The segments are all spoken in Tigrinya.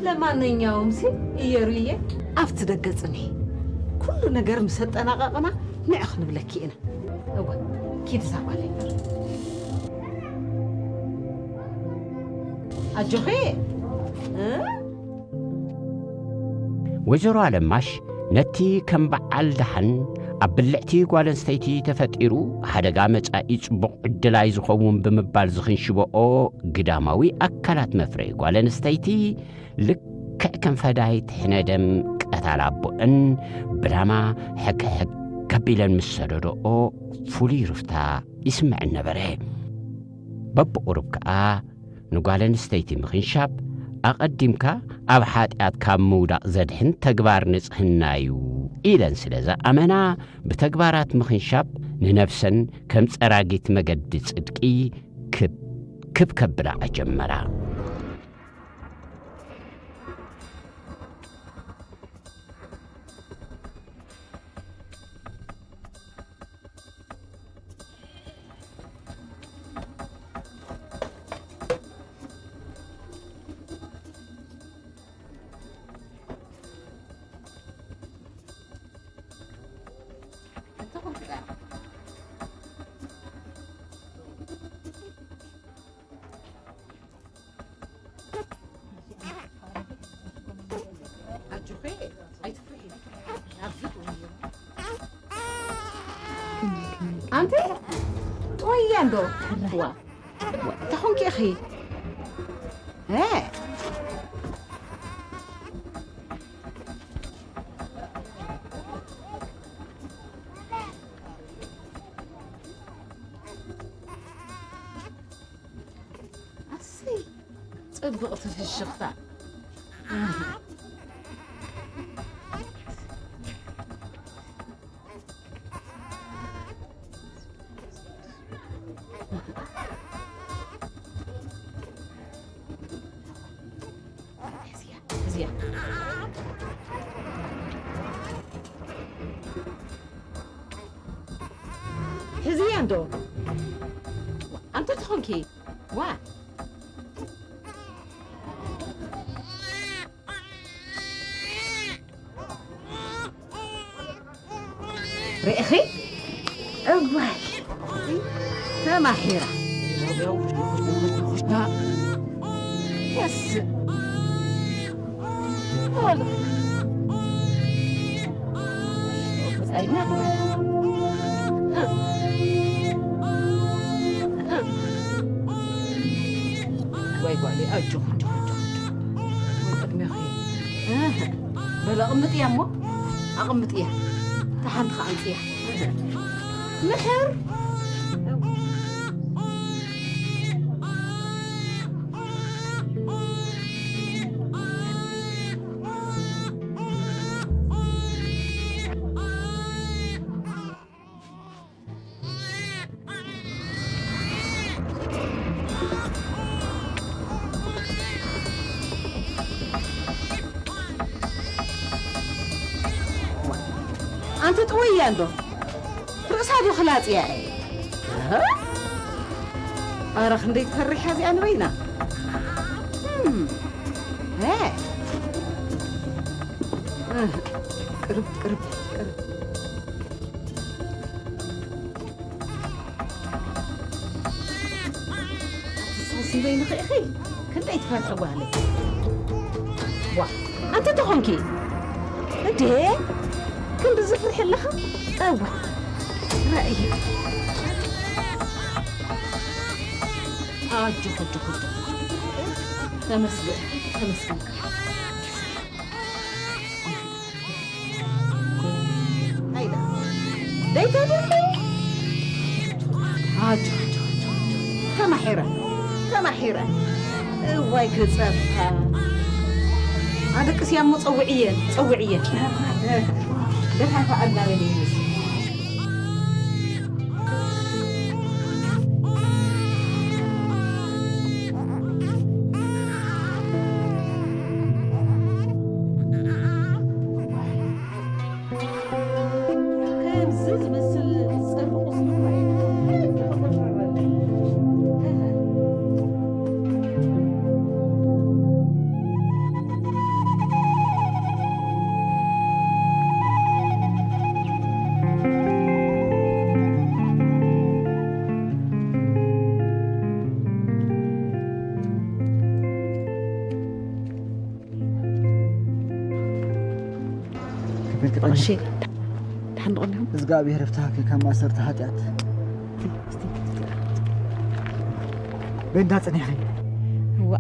ለማንኛውም ሲ እየሩዬ፣ ኣብቲ ደገ ጽንሒ። ኩሉ ነገር ምስ ኣጠናቐቕና ንዕ ክንብለኪ ኢና። እወ፣ ኪድ እዛ ጓለይ። ኣጆኺ። እ? ወይዘሮ ኣለማሽ ነቲ ከም በዓል ደሓን ኣብ ብልዕቲ ጓል ኣንስተይቲ ተፈጢሩ፣ ሓደጋ መጻኢ ጽቡቕ ዕድላይ ዝኸውን ብምባል ዝኽንሽበኦ ግዳማዊ ኣካላት መፍረዪ ጓል ኣንስተይቲ፣ ልክዕ ከም ፈዳይት ሕነ ደም ቀታል ኣቦአን ብላማ ሕግሕግ ከቢለን ምስ ሰደደኦ፣ ፍሉይ ርፍታ ይስምዐን ነበረ። በብቑሩብ ከኣ ንጓል ኣንስተይቲ ምኽንሻብ ኣቐዲምካ ኣብ ሓጢኣት ካብ ምውዳቕ ዘድሕን ተግባር ንጽህና እዩ ኢለን ስለ ዝኣመና፣ ብተግባራት ምኽንሻብ ንነብሰን ከም ጸራጊት መገዲ ጽድቂ ክብ ክብ ከብላ ጀመራ። ኣጆኺ፣ ኣይትፍርሒ። ኣብዚ ጥውዮ። ኣንቲ ጥወያ እንዶ። ዋ፣ ዋ፣ እንታይ ኾንኪ ኢኺ? እ። ኣሰይ፣ ጽብቕቲ ፍሽኽታ። ሕዝያ፣ ሕዝያ። ሕዝያ እንዶ። ኣንተ ትኾንኪ? ዋ። ርኢኺ? እዋይ፣ ተማሒራ። የስ። ወይ ጓለይ፣ ኣጆኺ፣ ኣጆኺ፣ ኣጆኺ፣ ኣጆኺ። ወይ ቅድሜኺ። እህ፣ በል ኣቕምጥያ እሞ፣ ኣቕምጥያ። እታ ሓንቲ ኸዓ ኣምፅያ። ምሕር። ኣንቲ ጥውያ እንዶ ርእሳ ዶ ክላጽያ እየ? ኣረ ክንደይ ትፈርሕ እዚኣ ንበይና። እም፣ እ፣ እ፣ ቅርብ፣ ቅርብ፣ ቅርብ። ኣትሳስበይ ንኽእኺ ክንደይ ትፈርሒ ጓለይ። ዋ፣ ኣንተ ተኾንኪ እንዴ ክንዲ ዝፍርሒ ኣለኻ? እዋ፣ ራእይ። ኣጆኹ፣ ኣጆኹ፣ ኣጆኹ። ተመስገን፣ ተመስገን። ኣይዳ ደይተድርኺ? ኣጆ፣ ኣጆ፣ ኣጆ፣ ኣጆ። ተማሒረ፣ ተማሒረ። እዋይ ክጸብካ። ኣደቅስያ እሞ ጸውዕየን፣ ጸውዕየን። ደሓን ከኣ ኣላ በለኒ። ከምዚ ዝመስል ጸርፊ ቁስሊ እኮ እዩ። እሺ፣ ድሓን ደቕኒ። እግዚኣብሔር ይፍታሕኪ ካብ ማእሰርቲ ሓጢኣት። እስቲ፣ እስቲ፣ እስቲ። በእንዳ ጽኒሕኺ። እዋ፣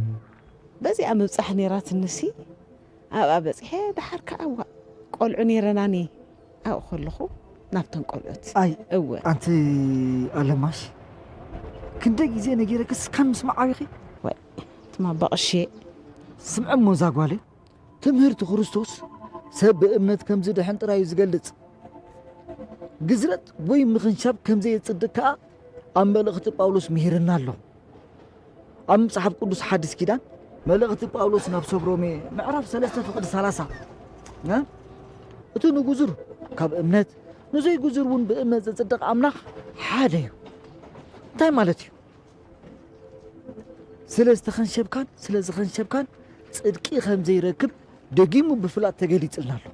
በዚኣ ምብጻሕ ነይራትንሲ፣ ኣብኣ በጺሐ፣ ደሓር ከኣ እዋ፣ ቆልዑ ነይረናኒ። ኣብኡ ከለኹ ናብተን ቆልዑት። ኣይ፣ እወ። ኣንቲ ኣለማሽ፣ ክንደይ ግዜ ነጊረክስ ካን ምስማዕ ኣቢኺ? ወይ፣ ትማ በቕሼ። ስምዒ እሞ እዛ ጓለይ፣ ትምህርቲ ክርስቶስ ሰብ ብእምነት ከም ዝድሕን ጥራይ እዩ ዝገልጽ። ግዝረት ወይ ምኽንሻብ ከም ዘየጽድቅ ከኣ ኣብ መልእኽቲ ጳውሎስ ምሂርና ኣሎ። ኣብ መጽሓፍ ቅዱስ ሓድስ ኪዳን መልእኽቲ ጳውሎስ ናብ ሰብ ሮሜ ምዕራፍ ሰለስተ ፍቕዲ ሰላሳ፣ እ? እቲ ንጉዙር ካብ እምነት፣ ንዘይጉዙር እውን ብእምነት ዘጽድቕ ኣምላኽ ሓደ እዩ። እንታይ ማለት እዩ? ስለ ዝተኸንሸብካን ስለ ዝኸንሸብካን ጽድቂ ከም ዘይረክብ ደጊሙ ብፍላጥ ተገሊጽልና ኣሎ።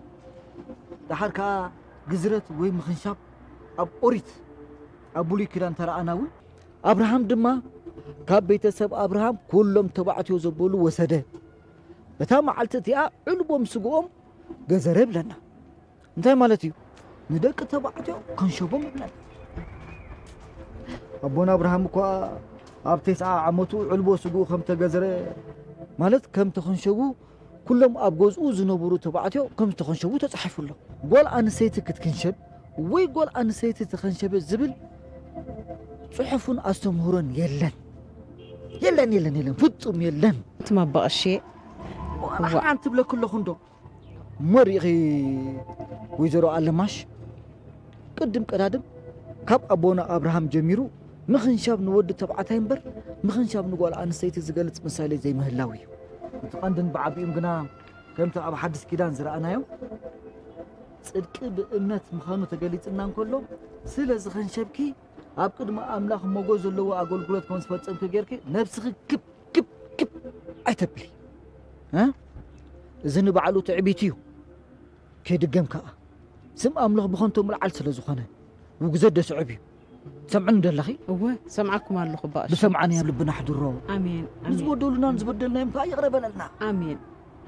ደሓር ከኣ ግዝረት ወይ ምኽንሻብ ኣብ ኦሪት፣ ኣብ ብሉይ ኪዳን ተረኣና እውን፣ ኣብርሃም ድማ ካብ ቤተሰብ ኣብርሃም ኩሎም ተባዕትዮ ዘበሉ ወሰደ። በታ መዓልቲ እቲኣ ዕልቦም ስግኦም ገዘረ ይብለና። እንታይ ማለት እዩ? ንደቂ ተባዕትዮ ከንሸቦም ይብለና። ኣቦና ኣብርሃም እኳ ኣብ ተስዓ ዓመቱ ዕልቦ ስግኡ ከም ተገዘረ፣ ማለት ከም ተኸንሸቡ፣ ኩሎም ኣብ ገዝኡ ዝነበሩ ተባዕትዮ ከም ዝተኸንሸቡ ተጻሒፉ ኣሎ። ጓል ኣንስተይቲ ክትክንሸብ ወይ ጓል ኣንስተይቲ ተኸንሸበት ዝብል ጽሑፍን ኣስተምህሮን የለን። የለን፣ የለን፣ የለን፣ ፍጹም የለን። እቲ መባቐሼ። ዋላ እዋ። ሓንቲ ትብለኪ ኣለኹ እንዶ። እሞ ርኢኺ ወይዘሮ ኣለማሽ፣ ቅድም ቀዳድም ካብ ኣቦና ኣብርሃም ጀሚሩ ምኽንሻብ ንወዲ ተባዕታይ እምበር ምኽንሻብ ንጓል ኣንስተይቲ ዝገልጽ ምሳሌ ዘይምህላው እዩ። እቲ ቀንድን ብዓቢኡን ግና ከምቲ ኣብ ሓድሽ ኪዳን ዝረኣናዮ ጽድቂ ብእምነት ምዃኑ ተገሊጽና እንከሎ፣ ስለ ዝኸንሸብኪ ኣብ ቅድሚ ኣምላኽ ሞጎስ ዘለዎ ኣገልግሎት ከም ዝፈጸምኪ ጌርኪ ነብስኺ ክብ ክብ ክብ ኣይተብሊ። እ? እዚ ንባዕሉ ትዕቢት እዩ። ከይድገም ከኣ ስም ኣምላኽ ብኸንቶ ምልዓል ስለ ዝኾነ ውግዘት ደስዕብ እዩ። ትሰምዕኒ ደለኺ? እወ፣ ሰምዓኩም ኣለኹ ኣባ ቀሺ። ብሰምዓንዮ ኣብ ልብና ኣሕድሮ። ኣሜን፣ ኣሜን። ንዝበደሉናን ዝበደልናዮም ከኣ ይቕረ በለልና። ኣሜን፣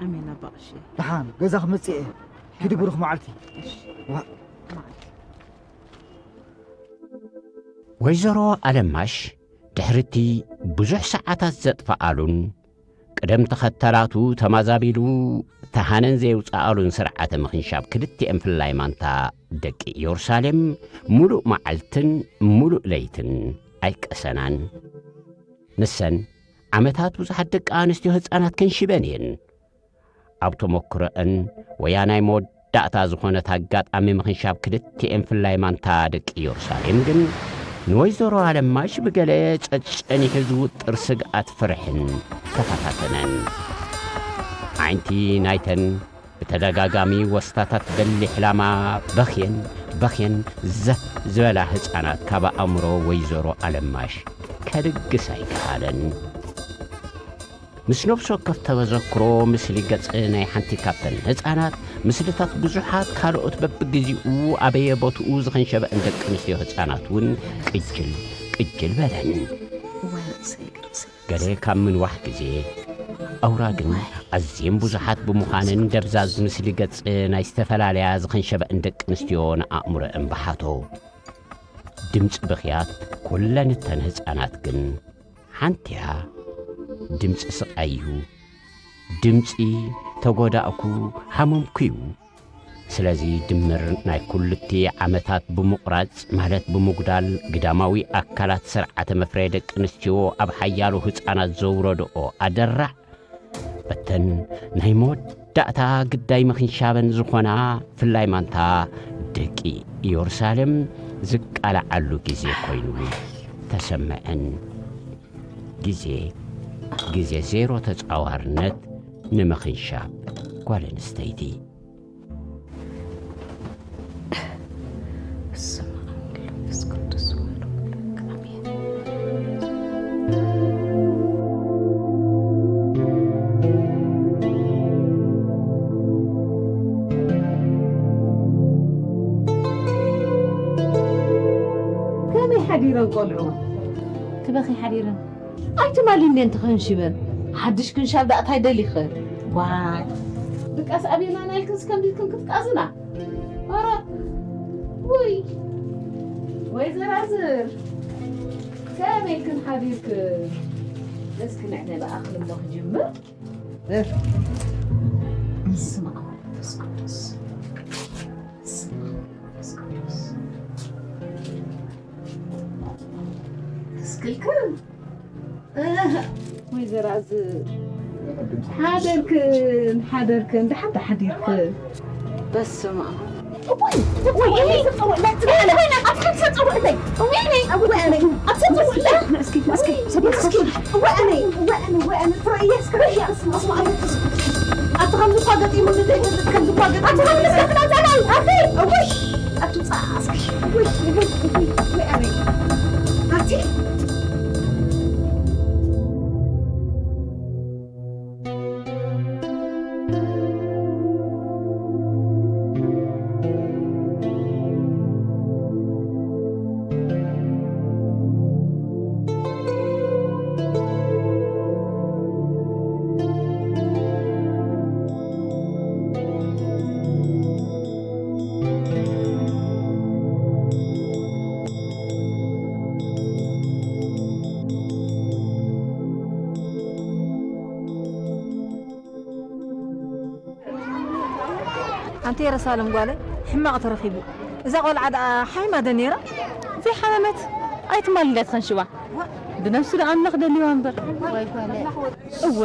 ኣሜን ኣባ ቀሺ። ደሓን ገዛ ክመጽእ እየ። ኪዲ ብሩኽ መዓልቲ። እሺ። ዋ። መዓልቲ። ወይዘሮ ኣለማሽ ድሕሪ እቲ ብዙሕ ሰዓታት ዘጥፍኣሉን ቅደም ተኸተላቱ ተማዛቢሉ ተሃነን ዘየውፅኣሉን ስርዓተ ምኽንሻብ ክልቲኤን ፍላይ ማንታ ደቂ ኢየሩሳሌም ምሉእ መዓልትን ምሉእ ለይትን ኣይቀሰናን። ንሰን ዓመታት ብዙሓት ደቂ ኣንስትዮ ህፃናት ከንሽበን እየን። ኣብ ተመክሮአን ወያናይ መወዳእታ ዝኾነት ኣጋጣሚ ምኽንሻብ ክልቲኤን ፍላይ ማንታ ደቂ ኢየሩሳሌም ግን ንወይዘሮ ኣለማሽ ብገለ ጸጸኒሑ ዝውጥር ስግኣት ፍርሕን ተፈታተነን። ዓይንቲ ናይተን ብተደጋጋሚ ወስታታት በሊሕ ላማ በኽየን በኽየን ዘህ ዝበላ ህፃናት ካብ ኣእምሮ ወይዘሮ ኣለማሽ ከድግስ ኣይከኣለን። ምስ ነፍሲ ወከፍ ተዘክሮ ምስሊ ገጽ ናይ ሓንቲ ካብተን ህጻናት ምስልታት ብዙሓት ካልኦት በብግዜኡ ኣበየ ቦትኡ ዝኸንሸበአን ደቂ ኣንስትዮ ህጻናት እውን ቅጅል ቅጅል በለን። እዋይ ርእሰይ፣ ርእሰይ። ገለ ካብ ምንዋሕ ግዜ ኣውራ ግን ኣዝየን ብዙሓት ብምዃነን ደብዛዝ ምስሊ ገጽ ናይ ዝተፈላለያ ዝኸንሸበአን ደቂ ኣንስትዮ ንኣእምሮአን በሓቶ። ድምፂ ብኽያት ኩለን እተን ህፃናት ግን ሓንቲ እያ። ድምፂ ስቓይ እዩ። ድምፂ ተጎዳእኩ፣ ሃመምኩ እዩ። ስለዚ ድምር ናይ ኩልቲ ዓመታት ብምቑራፅ ማለት ብምጉዳል ግዳማዊ ኣካላት ስርዓተ መፍረየ ደቂ ኣንስትዮ ኣብ ሓያሎ ህፃናት ዘውረድኦ ኣደራዕ እተን ናይ መወዳእታ ግዳይ ምኽንሻበን ዝኾና ፍላይ ማንታ ደቂ ኢየሩሳሌም ዝቃልዓሉ ግዜ ኮይኑ ተሰምዐን። ግዜ፣ ግዜ ዜሮ ተጻዋርነት ንምኽንሻብ ጓል ኣንስተይቲ። በስመ አብ ወወልድ ወመንፈስ ቅዱስ ወአሐዱ አምላክ አሜን። ከመይ ሓዲረን ቆልዑ? ትበኺ ሓዲረን። ኣይትማሊ እንዴ እንተኸንሽበን። ሓድሽ ክንሻብ ደኣ እንታይ ደሊኽን? ዋይ። ድቃስ ኣቤና ናይልክንስ ከምዚ ኢልክን ክትቃዝና? ውይ፣ ወይዘር ኣዝር፣ ከመይ ክን ሓዲርክ? እስኪ ንዕነ ብኣኽሊ እሞ ክጅምር። በስመ ኣብ ወመንፈስ ቅዱስ። በስመ ኣብ ወመንፈስ ቅዱስ። እስክልክን። ወይዘር ኣዝ-፣ ሓደርክን፣ ሓደርክን፣ ደሓን ተሓዲርክን። በስመ ኣብ። እዋይ፣ እዋይ፣ እኔ ተጸውዕለይ፣ እኔ ኮይነ፣ ኣብ ሓንቲ ተጸውዕለይ። እኔ፣ እኔ፣ እዋይ፣ እኔ፣ ኣብ ተጸውዕለይ። እስኪ፣ እስኪ፣ እስኪ፣ እስኪ፣ እዋይ፣ እኔ፣ እዋይ፣ እኔ፣ እዋይ፣ እኔ፣ ትርእየ፣ እስኪ ርእየ፣ እስመ ኣብ። ኣቲ ከምዚ እኳ ገጢሙኒ ዘይፈልጥ፣ ከምዚ እኳ ገጢሙኒ ኣቲ ከምዚ ዘይፈልጥ። እስከ ክዳን ጸላኢ፣ ኣቲ። እዋይ፣ ኣቲ ውጻእ፣ እስኪ፣ እዋይ፣ እዋይ፣ እዋይ፣ እዋይ፣ ኣበይ። ኣቲ። ኣንቲ የረሳለም ጓለይ፣ ሕማቕ ተረኺቡ። እዛ ቆልዓ ደኣ ሓይማ ዶ ነይራ? ዘይሓመመት ኣይትማል እንድያ ትኸንሽዋ። ብነብሱ ደኣ ኣምላኽ ደልዋ እምበር። ወይ ጓለይ። እወ፣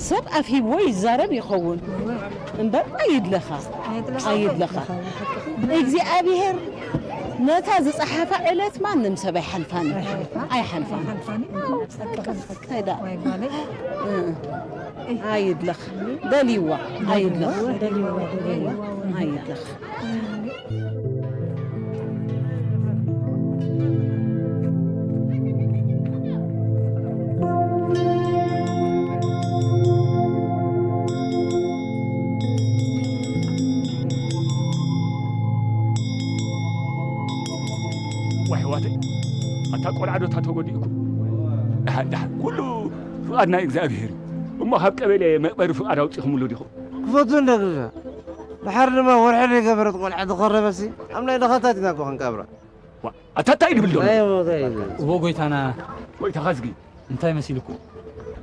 ሰብ ኣፍ ሂብዎ ይዛረብ ይኸውን እምበር ኣይድለኻ፣ ኣይድለኻ። እግዚኣብሔር ነታ ዝጸሓፋ ዕለት ማንም ሰብ ኣይሓልፋን፣ ኣይሓልፋን። እንታይ ደኣ? እ፣ ኣይድለኻ። ደልይዋ፣ ኣይድለኻ። ኣይድለኻ። ዋይ ኣሕዋተይ፣ ኣታ ቆልዓ ዶ እታ ተጎዲእኩም? ደሓን፣ ደሓን፣ ኩሉ ፍቓድ ናይ እግዚኣብሔር እዩ። እሞ ካብ ቀበሌ መቕበሪ ፍቓድ ኣውጺኹምሉ ዲኹም? ክፈቱ እንደ ግዛ። ድሓር ድማ ወርሒ ዘይገበረት ቆልዓ ዝኸረበሲ፣ ኣብ ናይ ድኻታት ኢና እኮ ክንቀብራ። ዋ፣ ኣታ እንታይ ድብል ዘሎ? እንታይ እሞ እንታይ እዩ? እዎ ጎይታና። ጎይታ ኻዝጊ። እንታይ መሲልኩም?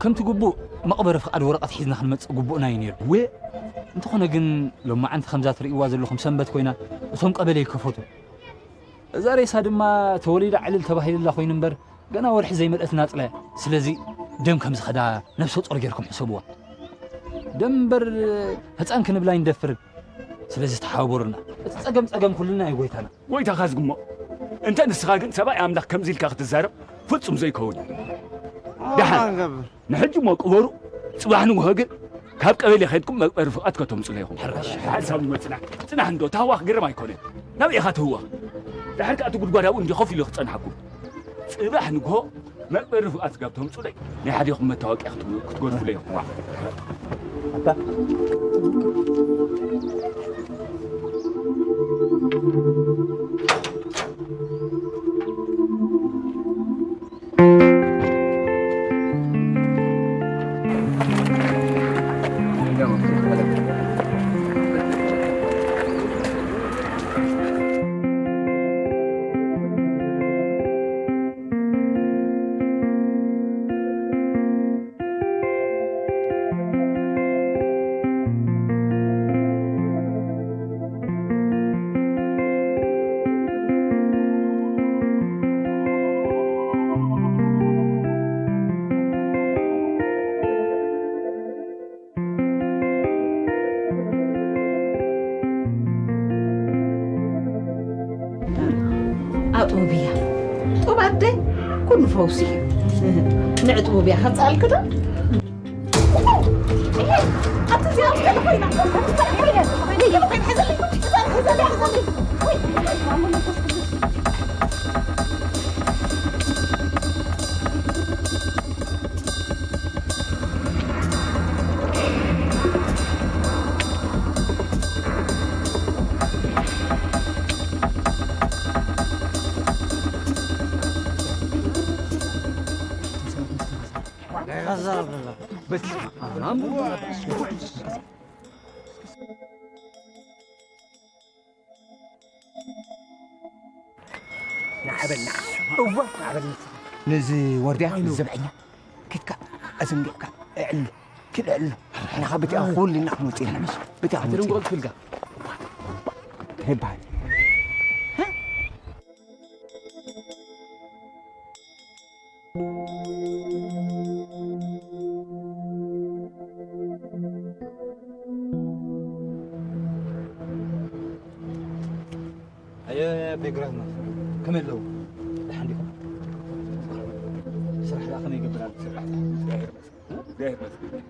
ከምቲ ግቡእ መቕበሪ ፍቓድ ወረቐት ሒዝና ክንመጽእ ግቡእና እዩ ነይሩ። እወ። እንተኾነ ግን ሎማዓንቲ ከምዛ ትርእይዋ ዘለኹም ሰንበት ኮይና እቶም ቀበሌ ይከፈቱ። እዛ ሬሳ ድማ ተወሊዳ ዕልል ተባሂልላ ኮይኑ እምበር ገና ወርሒ ዘይመልአት ናጽላ እያ። ስለዚ ደም ከም ዝኸዳ ነብሰ ጾር ጌርኩም ሕሰብዋ። ደም እምበር ህጻን ክንብላ ኣይንደፍርን። ስለዚ ተሓባበሩና። እቲ ጸገም ጸገም ኩልና እዩ ጎይታና። ጎይታ ኻዝግሞ፣ እንተ ንስኻ ግን ሰብኣይ ኣምላኽ ከምዚ ኢልካ ክትዛረብ ፍጹም ዘይከውን እዩ። ደሓን፣ ኣንገብር። ንሕጂ እሞ ቅበሩ፣ ጽባሕ ንግሆ ግን ካብ ቀበሌ ኸድኩም መቅበሪ ፍቓድ ከተምጹ ኢኹም። ሕራሽ። ደሓን ሳብ ንመጽናሕ፣ ጽናሕ እንዶ፣ ታህዋ ክገርም ኣይኮነን። ናበይ ኢኻ ትህወኽ? ድሓር ከኣ እቲ ጉድጓድ ኣብኡ እንዲ ኮፍ ኢሉ ክጸንሓኩም። ጽባሕ ንግሆ መቅበሪ ፍቓድ ስጋብ ተምጹለይ ናይ ሓዲኹም መታወቅያ ክትገ-፣ ክትገድፉለይ ኢኹም። ዋ። ኣታ። ኣጥቡብያ። ጡብ ኣደይ ኩሉ ፈውሲ እዩ። ንዕጥቡብያ ከጻልክ ዶ? ኣቲ እዚኣ ገለ ኮይና፣ ገለ ኮይና፣ ገለ ኮይና፣ ሕዘለይ፣ ሕዘለይ፣ ሕዘለይ፣ ሕዘለይ። ወይ፣ ወይ፣ ማሙ መንፈስ ቅዱስ። ንዓበልና። እወ፣ ንዓበልና። ነዚ ወርድያ ዘብዐኛ ክትካ ኣዘንጊዕካ እዕሉ፣ ክልዕሉ። ንኻ በቲኣ ኩልና ክንወጽእ ኢና። በቲኣ ክንወጽእ ኢና። እንታይ ይበሃል? ኣየ ቤግራህና ከመይ ኣለዉ? ደሓን ዲኹም? ስራሕ ደኣ ከመይ ይገብር ኣሎ? ስራሕ ደኣ እግዚኣብሔር ይመስገን። እ? እግዚኣብሔር ይመስገን።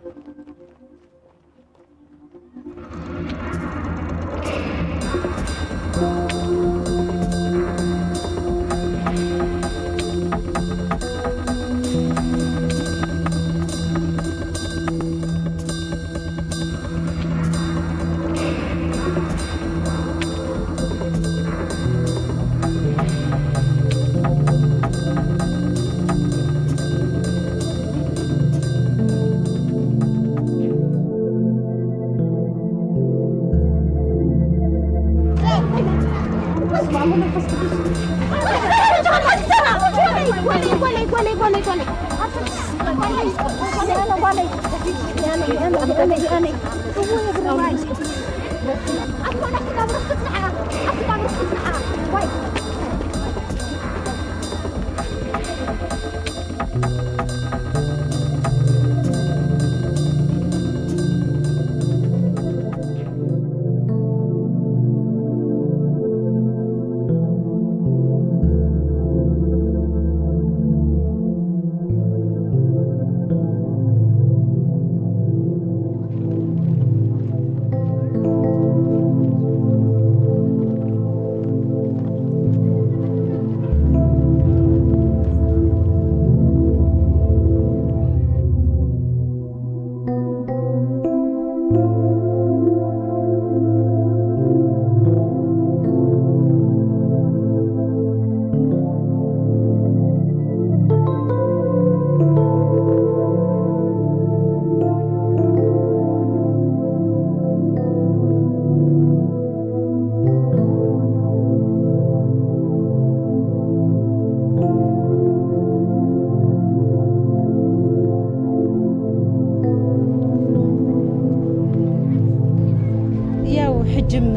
ያው ሕጅም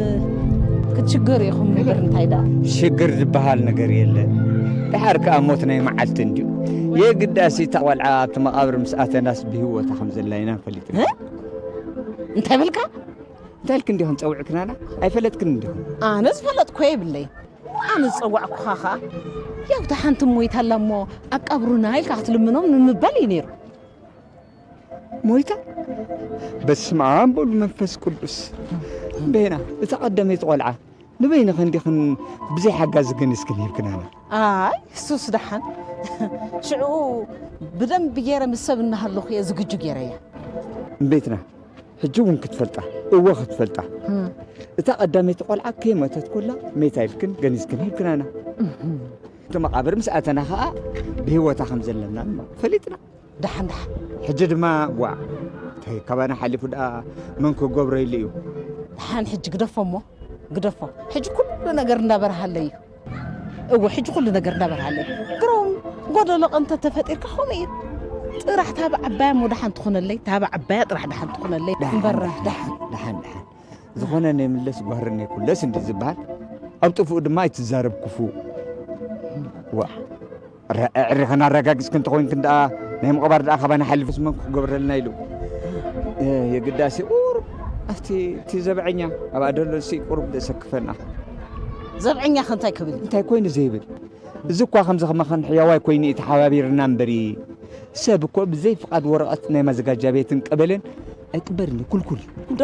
ክትሽገሩ ኢኹም እምበር እንታይ ደኣ? ሽግር ዝበሃል ነገር የለን። ደሓር ከኣ ሞት ናይ መዓልቲ እንድዩ። የግዳሲ እታ ቆልዓ ኣብቲ መቓብር ምስ ኣተናስ ብህይወታ ከም ዘላ ኢና ፈሊጥና። እ? እንታይ በልካ? እንታይ ኢልክን ዲኽን ጸዊዕክናና? ኣይፈለጥክን እንዲኽን። ኣነ ዝፈለጥኩ የብለይ። ኣነ ዝጸዋዕኩኻ ኸኣ፣ ያው እታ ሓንቲ ሞይታ ኣላ እሞ ኣቃብሩና ኢልካ ክትልምኖም ንምባል እዩ ነይሩ። ሞይታ? በስመ ኣብ ወወልድ ወመንፈስ ቅዱስ። ቤና፣ እታ ቀዳመይቲ ቆልዓ ንበይንኽን ዲኽን ብዘይ ሓጋዚ ገኒዝክን ሂብክናና? ኣይ፣ እሱስ ደሓን። ሽዑ ብደንቢ ገይረ ምስ ሰብ እናሃለኹ እየ ዝግጁ ገይረያ። እምቤትና፣ ሕጂ እውን ክትፈልጣ፣ እወ ክትፈልጣ። እም። እታ ቀዳመይቲ ቆልዓ ከይሞተት ኮላ መይታ ኢልክን ገኒዝክን ሂብክናና። እም። እቲ መቓብር ምስ ኣተና ኸኣ ብህይወታ ከም ዘለና ድማ ፈሊጥና። ደሓን፣ ደሓን። ሕጂ ድማ፣ ዋ፣ እንታይ ካባና ሓሊፉ ደኣ መን ክገብሮ ኢሉ እዩ? ደሓን፣ ሕጂ ግደፎ እሞ፣ ግደፎ። ሕጂ ኩሉ ነገር እንዳበርሃለይ እዩ። እወ፣ ሕጂ ኩሉ ነገር እንዳበርሃለይ። ግሮም፣ ጎደሎ እንተ ተፈጢርካ ከምኡ እዩ። ጥራሕ ታባ ዓባያ እሞ ደሓን ትኹነለይ፣ ታባ ዓባያ ጥራሕ ደሓን ትኹነለይ። ደሓን፣ እምበር፣ ደሓን፣ ደሓን። ደሓን፣ ደሓን። ዝኾነ ነይምለስ ጓህሪ ነይኩለስ እንዲ ዝበሃል፣ ኣብ ጥፍኡ ድማ ኣይትዛረብ ክፉእ። ዋ፣ ረ-፣ ኣዕሪኽን ኣረጋጊጽክን እንተኾይንክን ደኣ፣ ናይ ምቕባር ደኣ ካባና ሓሊፉስ መን ክገብረልና ኢሉ? እ፣ የግዳሲ ቁሩብ ኣብቲ፣ እቲ ዘብዐኛ፣ ኣብ ኣደሎሲ ቁሩብ ዘሰክፈና። ዘብዐኛኸ እንታይ ክብል? እንታይ ኮይኑ ዘይብል? እዚ እኳ ከምዚ ከማኸን ሕያዋይ ኮይኑ እዩ ተሓባቢርና እምበሪ፣ ሰብ እኮ ብዘይ ፍቓድ ወረቐት ናይ ማዘጋጃ ቤትን ቀበሌን ኣይቅበርን እዩ፣ ኩልኩል። ዶ?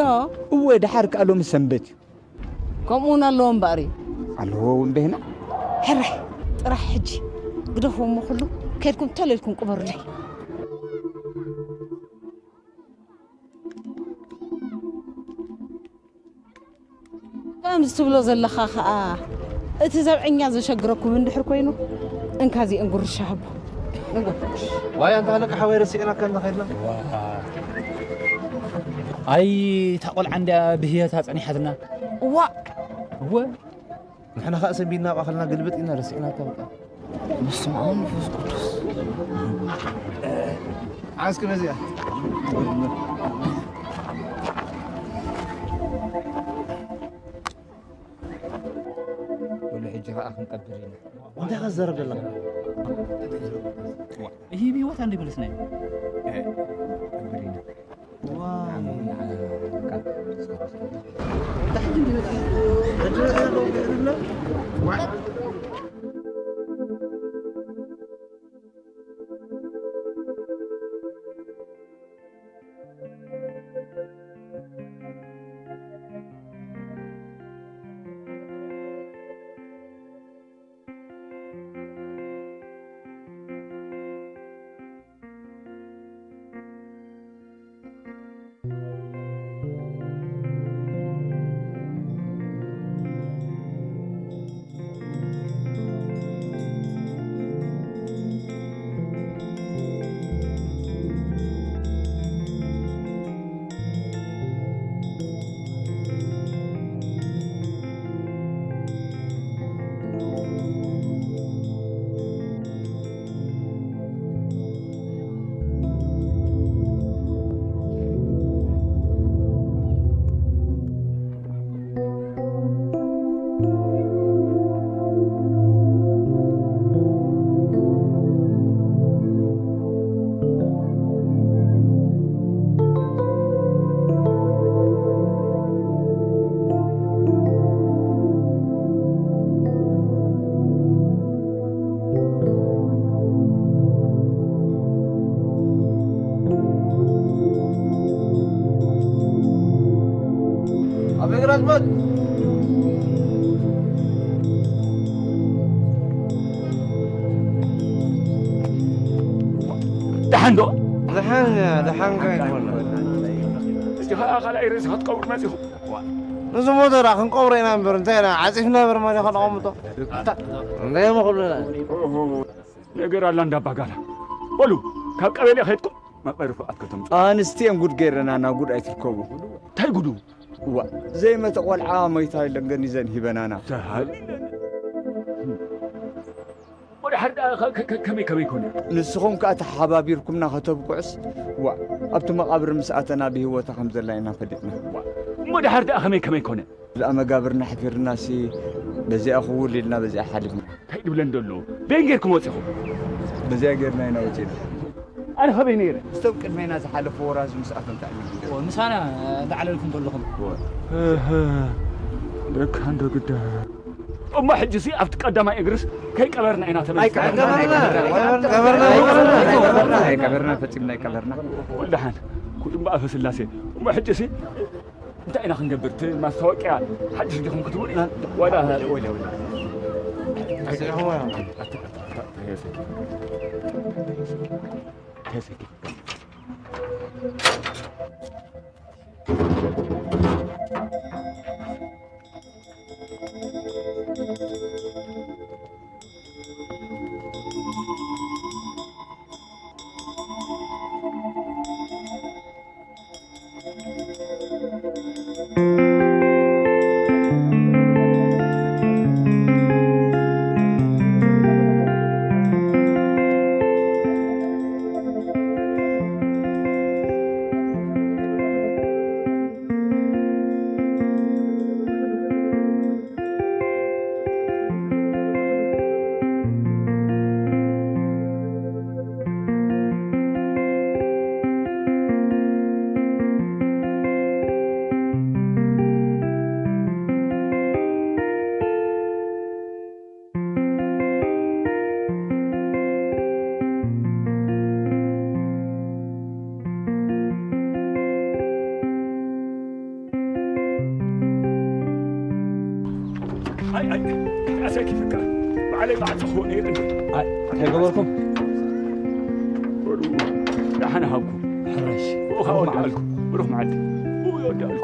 እወ፣ ደሓር ከኣ ሎሚ ሰንበት እዩ። ከምኡ እውን ኣለዎ እምበኣር እዩ። ኣለዎ እውን ቤህና? ሕራይ፣ ጥራሕ ሕጂ ግደፍዎ እሞ ኩሉ፣ ከድኩም ተለልኩም ቅበሩለይ። ከምዚ ትብሎ ዘለኻ ኸኣ፣ እቲ ዘብዐኛ ዘሸግረኩም እንድሕር ኮይኑ፣ እንካ እዚአን ጉርሻ ሃቦ። ንጎ። ዋይ፣ ኣንታ ሃለቃ ሓወይ፣ ረሲዕናካ እንዳ ኸድና። ዋ። ኣይ፣ እታ ቆልዓ እንድያ ብህየታ ጸኒሓትና። እዋ። እወ። ንሕና ኸኣ ሰንቢድና ኣብኣ ኸለና ግልብጥ ኢልና ረሲዕናካ በቃ። በስመ ኣብ መንፈስ ቅዱስ። ዓስኪ በዚኣ። ወሉ ሕጂ ኸኣ ክንቀብር ኢና። እንታይ ኸ ትዛረብ ዘለኻ? ዋ፣ ይህ ህይወት አንድ ይመልስና። እ፣ ቀብር ኢና። ኣበይ ግራዝማች? ደሓን ዶ? ደሓን፣ ደሓን ከ ይኮነ። እዚ ኸኣ ካልኣይ ሬሳ ክትቀብሩ መጺኹም? ንዝሞተ ደኣ ክንቀብሮ ኢና እምበር፣ እንታይ ኢና ዓጺፍና እምበር፣ መን ኢኻ ነቐምጦ? እንታይ እሞ ክብለና? ነገር ኣላ እንዳ ኣባጋላ። በሉ፣ ካብ ቀበሌ ከይድኩም መቕበሪ ፍቓድ ከተምጹ። ኣንስቲ እየን ጉድ ገይረናና፣ ጉድ ኣይትርከቡ። እንታይ ጉዱ? እዋ፣ ዘይመተ ቆልዓ ሞይታ ኢለን ገኒዘን ሂበናና። ተሃሊለን። ወደ ሓር ደኣ ከ-፣ ከ-፣ ከ-፣ ከመይ፣ ከመይ ኮነ? ንስኹም ከኣ ተሓባቢርኩምና ከተብቅዑስ፣ ዋ፣ ኣብቲ መቓብር ምስ ኣተና ብህይወታ ከም ዘላ ኢና ፈሊጥና። ዋ፣ እሞ ደሓር ደኣ ከመይ፣ ከመይ ኮነ? እዛ መጋብርና ኣሕፊርናሲ፣ በዚኣ ክውል ኢልና በዚኣ ሓሊፍና። እንታይ ድብለን ደሎ? በይን ጌርኩም ወጺኹም? በዚኣ ጌርና ኢና ወጺና። ኣነ ኸበይ ነይረ? ምስቶም ቅድሜና ዝሓለፉ ወራዙ ምስኣቶም ተኣሚኑ። ኦ፣ ምሳና እንዳዕለልኩም ከለኹም። እህ፣ ደካ እንዶ ግዳ። እሞ ሕጂሲ ኣብቲ ቀዳማይ እግርስ ከይቀበርና ኢና ተመሊስና። ኣይቀበርና፣ ኣይቀበርና፣ ኣይቀበርና፣ ፈጺምና ኣይቀበርና። ወልደሓን፣ ኩዱ እምበኣፈ ስላሴ። እሞ ሕጂሲ እንታይ ኢና ክንገብር? እቲ ማስታወቅያ ሓድሽ ዲኹም ክትብሉ? ዋላ ኣይ፣ ኣይ፣ ኣሰኪ ፍቅር። ባዕለይ ባዕጽኹ ነይርኒ። ኣይ፣ እንታይ ገበርኩም? በሉ፣ ደሓን ሃብኩ። ሕራሽ። ብኡኻ ወድኣልኩ። ብሩኽ መዓልቲ። ብኡ ይወድኣልኩ።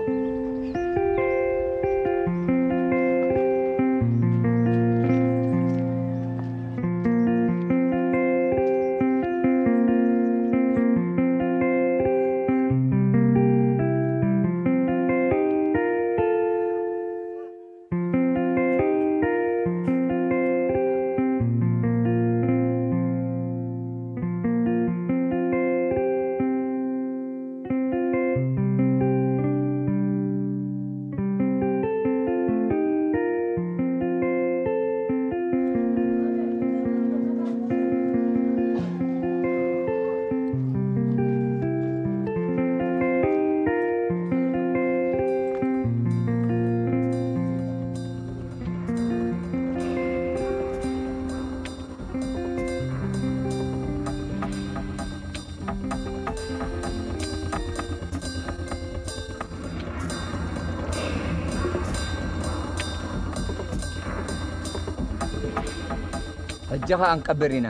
ሕጂ ኸኣ ንቀብር ኢና።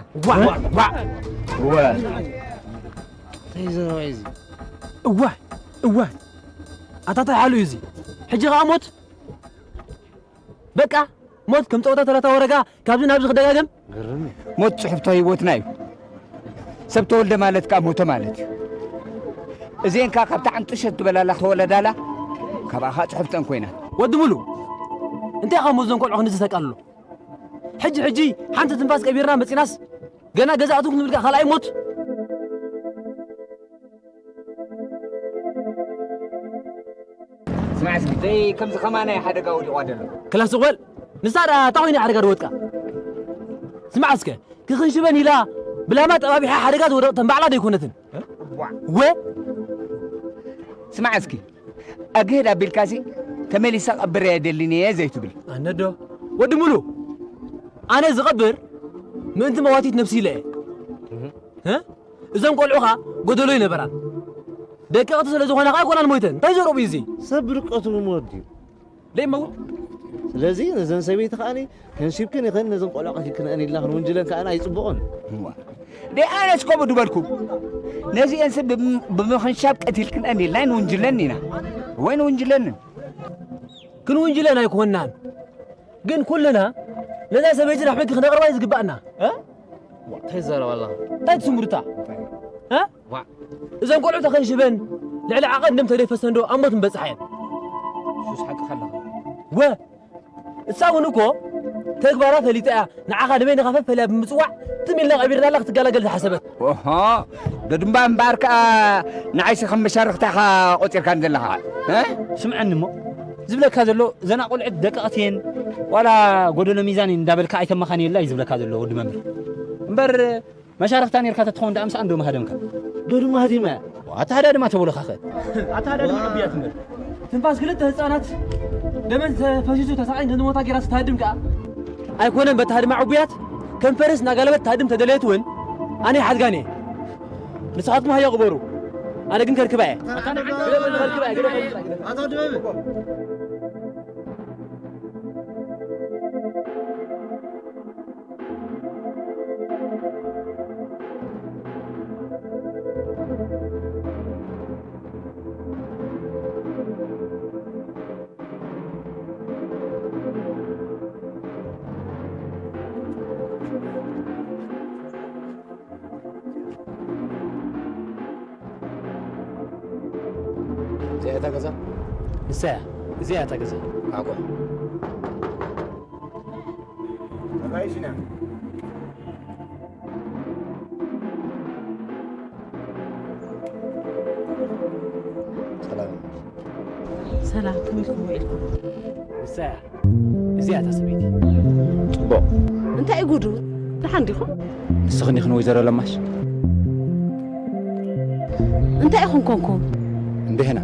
እንታይ ዘረባ እዩ እዚ? እዋይ እዋይ፣ ኣታ እንታይ ሓሉ እዩ እዚ? ሕጂ ኸኣ ሞት? በቃ ሞት ከም ጸወታ ተረታ ወረጋ ካብዚ ናብዚ ክደጋገም። ሞት ጽሑፍቶ ህይወትና እዩ። ሰብ ተወልደ ማለት ከኣ ሞተ ማለት እዩ። እዚአን ከኣ ካብታ ዕንጥሸት ትበላላ ተወለዳላ፣ ካብኣ ከኣ ጽሑፍተን ኮይና። ወዲ ሙሉ፣ እንታይ ኢኻ ሞት ዘን ቆልዑ ክንዚ ተቃልሎ? ሕጂ ሕጂ ሓንቲ ትንፋስ ቀቢርና መጺናስ ገና ገዛ ኣትው ክንብል ከኣ ካልኣይ ሞት። ስማዕ እስኪ፣ ዘይ ከምዚ ከማናይ ሓደጋ ወዲቑዋ ዘሎ። ክላስ ጓል ንሳ ደኣ እንታይ ኮይና ሓደጋ ዝወድቃ? ስማዕ እስከ፣ ክኽንሽበን ኢላ ብላማ ጠባቢሓ ሓደጋ ዝወደቐተን ባዕላ ዶ ኣይኮነትን? ወ ስማዕ እስኪ፣ ኣግህድ ኣቢልካሲ ተመሊሰ ቀብር የደልን እየ ዘይትብል። ኣነዶ ወዲ ሙሉ፣ ኣነ ዝቐብር ምእንቲ መዋቲት ነብሲ ኢለ እየ። እ? እዞም ቆልዑኻ ጎደሎ ይነበራን ደቀቕቲ ስለ ዝኾና ኸኣ ኣይኮናን ሞይተን። እንታይ ዘረባ እዩ እዚ? ሰብ ብድቀቱ ይሞት ድዩ? ደይመውት። ስለዚ ነዘን ሰበይቲ ከኣ ከንሲብክን ይኸን ነዘን ቆልዑ ቀቲልክንአን ኢልና ክንውንጅለን ከኣ ኣይጽቡቕን። እዋ። ደይ ኣነስ ከምኡ ድበልኩም። ነዚአን ሰብ ብም- ብምኽንሻብ ቀቲልክንአን ኢልና ኣይንውንጅለን ኢና። ወይ ንውንጅለንን። ክንውንጅለን ኣይኮናን። ግን ኩልና ነዛ ሰበይቲ ናብ ሕጊ ክነቕርባ እዩ ዝግባእና። እ? እንታይ ትዛረብ ኣለኻ? እንታይ ትስምሩታ? እ? ዋዕ። እዘን ቆልዑ ተኸንሽበን ልዕሊ ዓቐን ደም ተደይፈሰን ዶ ኣብ ሞት ምበጽሓየን? ሱስ ሓቅኻ ኣለኻ። ወ እሳ እውን እኮ ተግባራ ፈሊጣ እያ። ንዓኻ ንበይንኻ ፈፈልያ ብምጽዋዕ ትም ኢልና ቀቢርናላ ክትገላገል ዝሓሰበት። ኦሆ፣ ደድምባ እምበኣር ከኣ ንዓይሲ ከም መሻርኽታ ኢኻ ቆጺርካን ዘለኻ። እ? ስምዐኒ እሞ፣ ዝብለካ ዘሎ እዘን ኣቆልዑት ደቀቕቲ እየን ዋላ ጎደሎ ሚዛን እየን እንዳበልካ ኣይተመኻንየላ እዩ ዝብለካ ዘሎ ወዲ መምህር። እምበር መሻርኽታ ኔርካ ተትኸውን ደኣ ምስኣን ዶ ምሃደምካ? ዶ ድማ ሃዲመ? ኣታ ሃዳድማ ተበሎኻኸ? ኣታ ሃዳድማ ዕቡያት እምበር። ትንፋስ ክልተ ህፃናት ደመን ተፈሲሱ ተሳቒን ከምዝሞታ ጌራ ስትሃድም ከኣ ኣይኮነን በቲ ሃድማ ዕቡያት ከም ፈረስ እናጋለበት ትሃድም ተደለየት እውን ኣነ ይሓድጋን እየ። ንስኻትኩም ሃዮ ግበሩ። ኣነ ግን ከርክባ እየ። ኣታ ደበበ። ኣታ ደበበ። እዚኣ እታ ገዛ? ንሳ እያ። እዚኣ እታ ገዛ። ኣቆ። ኣባይሽና። ሰላም። ሰላም፣ ከመይ ኢልኩም ውዒልኩም? ንሳ እያ። እዚኣ እታ ሰበይቲ። ጽቡቕ። እንታይ እዩ ጉዱ? ደሓን ዲኹም? ንስኽን ኢኽን ወይዘሮ ለማሽ? እንታይ ኢኹም ኮንኩም? እንድሕና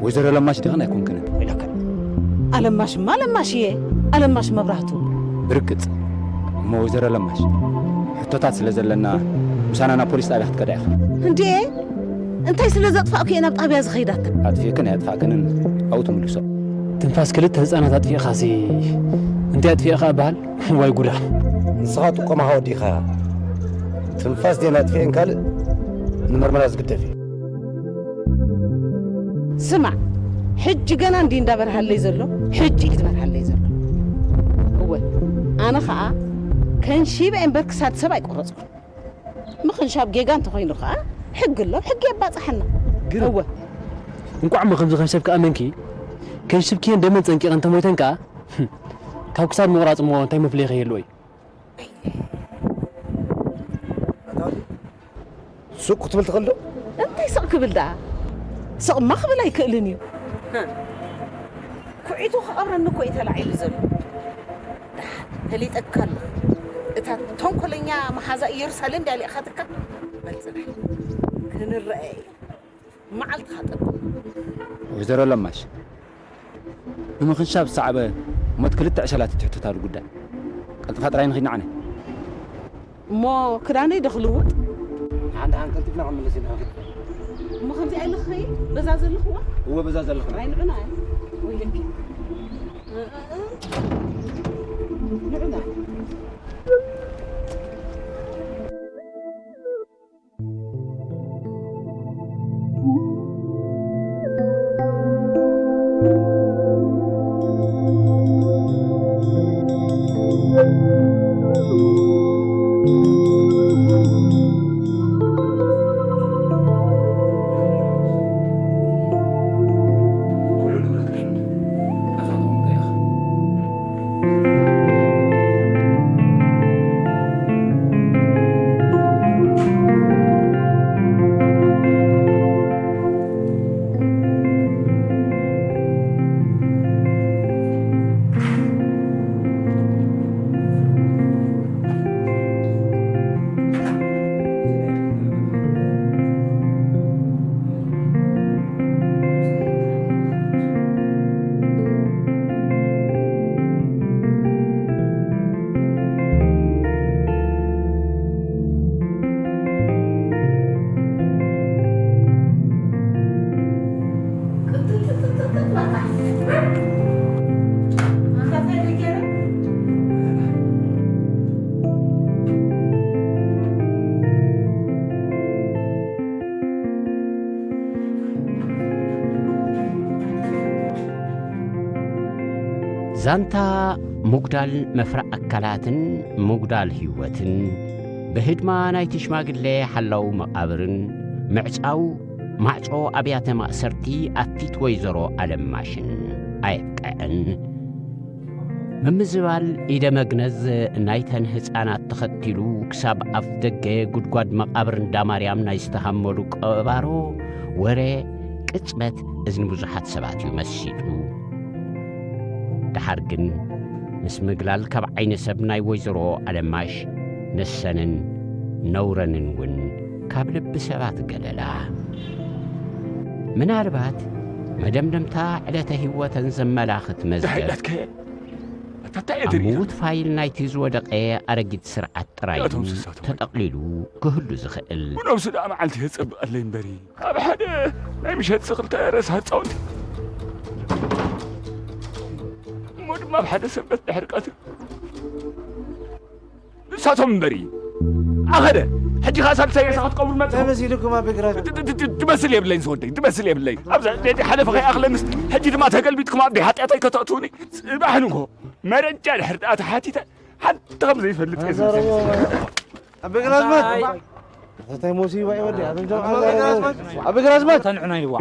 ወይዘሮ ለማሽ ዲኽን ኣይኮንክንን? ኢለክን። ኣለማሽማ ለማሽ እየ። ኣለማሽ መብራህቱ። ብርግጽ። እሞ ወይዘሮ ለማሽ፣ ሕቶታት ስለ ዘለና ምሳና ናብ ፖሊስ ጣብያ ክትከዳ ኢኻ። እንዴ? እንታይ ስለ ዘጥፋእኩ እየ ናብ ጣብያ ዝኸይዳካ? ኣጥፊእክን ኣየጥፋእክንን ኣብኡ ትምልሶ። ትንፋስ ክልተ ህፃናት ኣጥፊእኻሲ እንታይ ኣጥፊእኻ እበሃል? ዋይ ጉዳ። ንስኻ ጥቆማኻ ወዲእኻ። ትንፋስ ዜና ኣጥፊኤን ካልእ ንመርመራ ዝግደፍ እዩ። ስማዕ፣ ሕጂ ገና እንዲ እንዳበርሃለይ ዘሎ፣ ሕጂ እዩ ዝበርሃለይ ዘሎ። እወ፣ ኣነ ኸኣ ከንሺበ እምበር ክሳድ ሰብ ኣይቆረጽኩን። ምኽንሻብ ጌጋ እንተኾይኑ ኸኣ ሕጊ ኣሎ፣ ሕጊ የባጽሓና። ግን እወ። እንቋዕ እሞ ከምዚ ከንሸብኪ ኣመንኪ፣ ከንሽብክየን ደመን ጸንቂቐን እንተሞይተን ከኣ፣ ካብ ክሳድ ምቑራጽ እሞ እንታይ መፍለዪ ከ ይህልዎ እዩ? ሱቕ ክትብል ትኽእል ዶ? እንታይ ስቕ ክብል ደኣ? ስቕማ ክብል ኣይክእልን እዩ። ኩዒቱ ክቐብረኒ እኮ እዩ ተላዒሉ ዘሎ። ደሓን ፈሊጠካ ኣለኹ። እታ ተንኮለኛ መሓዛ ኢየሩሳሌም ድያ ልኢኻትካ? በል ጽናሕ። ክንረኣየ እዩ። መዓልትኻ ጠብቕ። ወይዘሮ ለማሽ፣ ብምኽንሻብ ዝሰዓበ ሞት ክልተ ዕሸላት እዩ ትሕተታሉ ጉዳይ። ቀልጥፋ ጥራይ ንኺድ ንዓነ። እሞ ክዳነይ ዶ ክልውጥ? ደሓን ደሓን ቀልጢፍና ክንምለስ ኢና። እሞ ከምዚኣ ኢለ ክኸይድ በዛ ዘለኽዋ? እወ በዛ ዘለኽዋ። ጥራይ ንዑና እየ። ወይለኪ። ንዑና። ዛንታ ምጉዳል መፍረ ኣካላትን ምጉዳል ህይወትን፣ ብህድማ ናይቲ ሽማግሌ ሓላው መቓብርን ምዕጻው ማዕጾ ኣብያተ ማእሰርቲ ኣብ ፊት ወይዘሮ ኣለማሽን ኣየብቅዐን። ምምዝባል ኢደ መግነዝ ናይተን ህጻናት ተኸቲሉ፣ ክሳብ ኣፍ ደገ ጉድጓድ መቓብር እንዳ ማርያም ናይ ዝተሃመሉ ቀባሮ ወረ ቅጽበት እዝኒ ብዙሓት ሰባት እዩ መሲጡ። ደሓር ግን ምስ ምግላል ካብ ዓይኒ ሰብ ናይ ወይዘሮ ኣለማሽ ንሰንን ነውረንን እውን ካብ ልቢ ሰባት ገለላ። ምናልባት መደምደምታ ዕለተ ህይወተን ዘመላኽት መዝገብ ድሕሪዳትከ ኣታ እንታይ እየ ኣብ ደሪኻ? ምዉት ፋይል ናይቲ ዝወደቐ ኣረጊት ስርዓት ጥራይ እቶም እዩ ስሳቶም። ተጠቕሊሉ ክህሉ ዝኽእል። ብነብሱ ደኣ መዓልቲ የጸብቐለይ እምበሪ። ኣብ ሓደ ናይ ምሸት ክልተ ረሳሕ ህጻውንቲ እሞ ድማ ኣብ ሓደ ሰንበት ድሕሪ ቀትሪ ንሳቶም እምበሪ ኣኸደ። ሕጂ ኸኣ ሳልሳይ ሬሳ ክትቀብሩ መጽኹም። እንታይ መሲልኩም ኣብ ቤት ራት? ድ-፣ ድ-፣ ድ-፣ ድመስል የብለይን ዝወደይ፣ ድመስል የብለይን። ኣብዛ ዕድመይ ሓለፈ ከይኣኽለንስ፣ ሕጂ ድማ ተገልቢጥኩም ኣብ ደይ ሓጢኣተይ ከተእትዉኒ። ጽባሕ ንግሆ መረጃ ድሕሪ ደኣ ተሓቲተ፣ ሓንቲ ከም ዘይፈልጥ እየ ዝመስል። ኣብ ቤት ራዝማት? እንታይ? እንታይ ሞሲባ እዩ ወዲ? ኣቶም ጀምዓ ኣብ ቤት ራዝማት? ኣብ ቤት ራዝማት? ተንዕና ይዋ።